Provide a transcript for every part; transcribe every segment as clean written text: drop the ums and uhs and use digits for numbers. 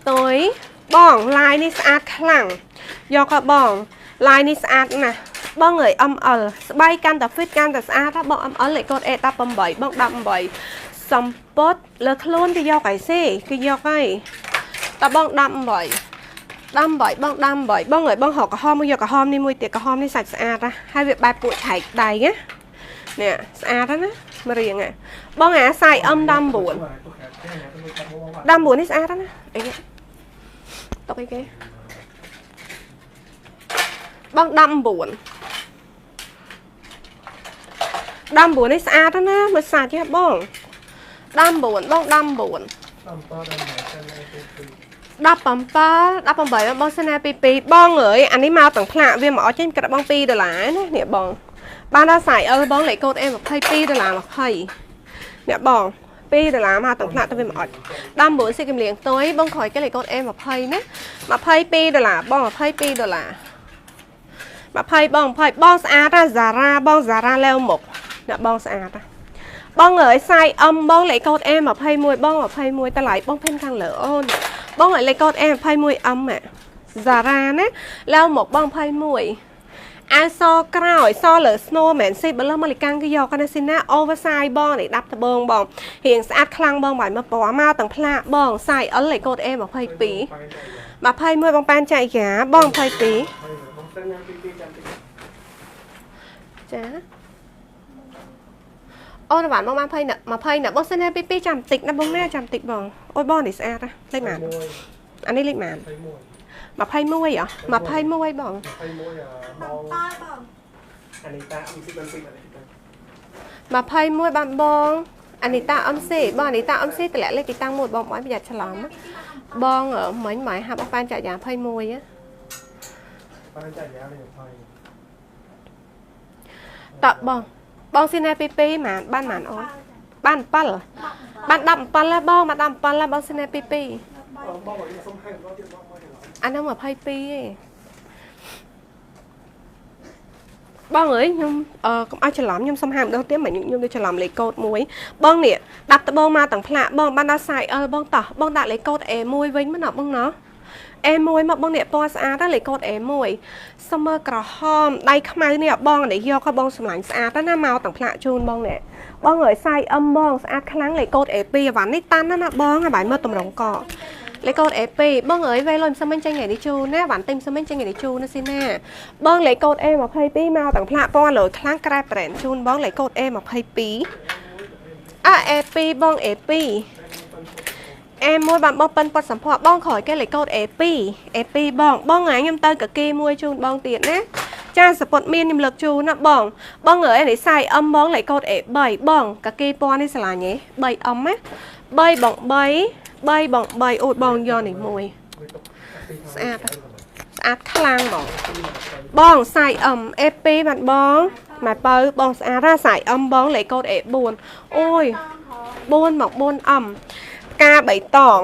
តុយបងឡាយនេះស្អាតខ្លាំងយកក៏បងឡាយនេះស្អាតណាស់បងអើយ ML ស្បៃកាន់តែ fit កាន់តែស្អាតណាបង ML លេខកូដ A18 បង18សំពត់លើខ្លួនគេយកហើយសេគេយកហើយតបង18 18បង18បងអើយបងរកក្រហមមកយកក្រហមនេះមួយទៀតក្រហមនេះសាច់ស្អាតណាហើយវាបែបពួកឆែកដៃណានេះស្អាតណាមករៀងបងអាសាយ M19 19នេះស្អាតណាអីតុកអីគេបង19 19នេះស្អាតណាមើលសាច់ទេបង19បង19 17 18បងសិនណា22បងអើយអានេះមកទាំងផ្លាកវាមកអត់ចេញក្តាប់បង2ដុល្លារណានេះបងបានដល់សាយ L បងលេខកូដ A22 ដុល្លារ20អ្នកបង2ដុល្លារមកទាំងផ្លាកទៅវាមកអត់19ស៊ីកំលៀងតុយបងក្រោយគេលេខកូដ A20 ណា22ដុល្លារបង22ដុល្លារ20បង20បងស្អាតណា Zara បង Zara លែវមុខអ្នកបងស្អាតណាបងអើយសាយ M បងលេខកូដ A21 បង21តម្លៃបងផិនខាងលើអូនបងឲ្យលេខកូដ A21M Zara ណាលែវមុខបង21អាវសក្រោយសលើ snow មែនស៊ីបើលើមកលីកាំងគេយកណាស៊ីណា oversize បងនេះដាប់ត្បូងបងរៀងស្អាតខ្លាំងបងបាយមកពណ៌មកទាំងផ្លាកបងសាយ L លេខកូដ A22 21បងប៉ែនចៃកាបង22ចាអូនបានមកបាន20ណា20ណាបងសិនណា22ចាំតិចណាបងណាចាំតិចបងអូយបងនេះស្អាតណាលេខម៉ានអានេះលេខម៉ាន21ហ៎21បង 21បងបងអានីតា MC បាន2 21បានបងអានីតា MC បងអានីតា MC តម្លាក់លេខទីតាំងមួយបងបងប្រយ័ត្នច្រឡំបងមិញមកហាប់បងប៉ែនចាក់យ៉ាង21ហ៎ ប៉ែនចាក់យ៉ាង20តបងបងស៊ីណា22ម៉ានបានម៉ានអូនបាន7បាន17ហ៎បងបាន17ហ៎បងស៊ីណា22 បងសុំហៅម្ដងទៀតបងអានោះ22ឯងបងអើយខ្ញុំកុំឲ្យច្រឡំខ្ញុំសុំហាម្ដងទៀតមិនខ្ញុំទៅច្រឡំលេខកូដមួយបងនេះដាប់ត្បូងមកទាំងផ្លាកបងបានដល់សាយ L បងតោះបងដាក់លេខកូដ A1 វិញមកណាបងណោះ A1 មកបងនេះពណ៌ស្អាតណាលេខកូដ A1 សុំមើលក្រហមដៃខ្មៅនេះបងនេះយកឲ្យបងសម្លាញ់ស្អាតណាមកទាំងផ្លាកជូនបងនេះបងអើយសាយ M បងស្អាតខ្លាំងលេខកូដ A2 អវ៉ាន់នេះតាន់ណាណាបងឲ្យបាយមើលតម្រងកលេខកូដ A2 បងអើយវេលុយមិនសិនចេញថ្ងៃនេះជូនណាវ៉ាន់ទិញមិនសិនចេញថ្ងៃនេះជូនណាស៊ីណាបងលេខកូដ A22 មកទាំងផ្លាកពណ៌លយខ្លាំងក្រែប្រែនជូនបងលេខកូដ A22 អ A2 បង A2 A1 បានបងប៉ិនប៉ត់សម្ផស្សបងក្រោយគេលេខកូដ A2 A2 បងបងថ្ងៃខ្ញុំទៅកាគីមួយជូនបងទៀតណាចាសពុតមានខ្ញុំលើកជូនណាបងបងអើយនេះសាយ M បងលេខកូដ A3 បងកាគីពណ៌នេះស្រឡាញ់ហ៎ 3M ណា3បង3 3បង3អូយបងយកនេះមួយស្អាតស្អាតខ្លាំងបងបងសាយ M A2 បានបងម៉ែបើបងស្អាតណាសាយ M បងលេខកូដ A4 អូយ4មក 4M ផ្កាបីតង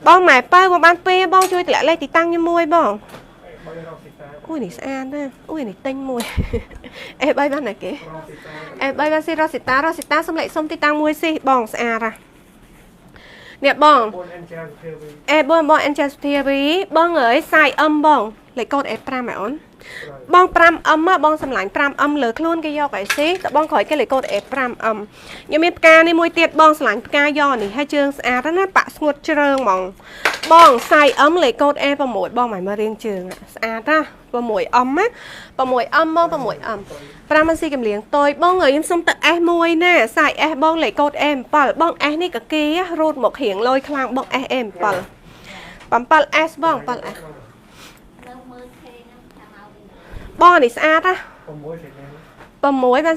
បងម៉ែបើបងបាន2បងជួយតម្លាក់លេខទីតាំងខ្ញុំមួយបងអូយនេះស្អាតណាអូយនេះទិញមួយ A3 បានណាគេ A3 បានស៊ីរ៉ូស៊ីតារ៉ូស៊ីតាសុំលេខសុំទីតាំងមួយស៊ីបងស្អាតណានេះបង A4 បង Angel TV បងអើយសាយ M បងលេខកូដ A5 ហ៎អូនបង 5M បងសម្លាញ់ 5M លើខ្លួនគេយកឲ្យស៊ីតបងក្រោយគេលេខកូដ A5M ខ្ញុំមានផ្កានេះមួយទៀតបងសម្លាញ់ផ្កាយកនេះហើយជើងស្អាតណាបាក់ស្ងួតជ្រើងហ្មងបងសាយ M លេខកូដ A6 បងមិនមើលរៀងជើងស្អាតណា 6M ណា 6M បង 6M 5មិនស៊ីកំលៀងតយបងអើយខ្ញុំសុំទៅ S1 ណាសាយ S បងលេខកូដ A7 បង S នេះកាគីរូតមករៀងលយខ្លាំងបង S A7 7S បង 7S បងនេះស្អាតណា6បាន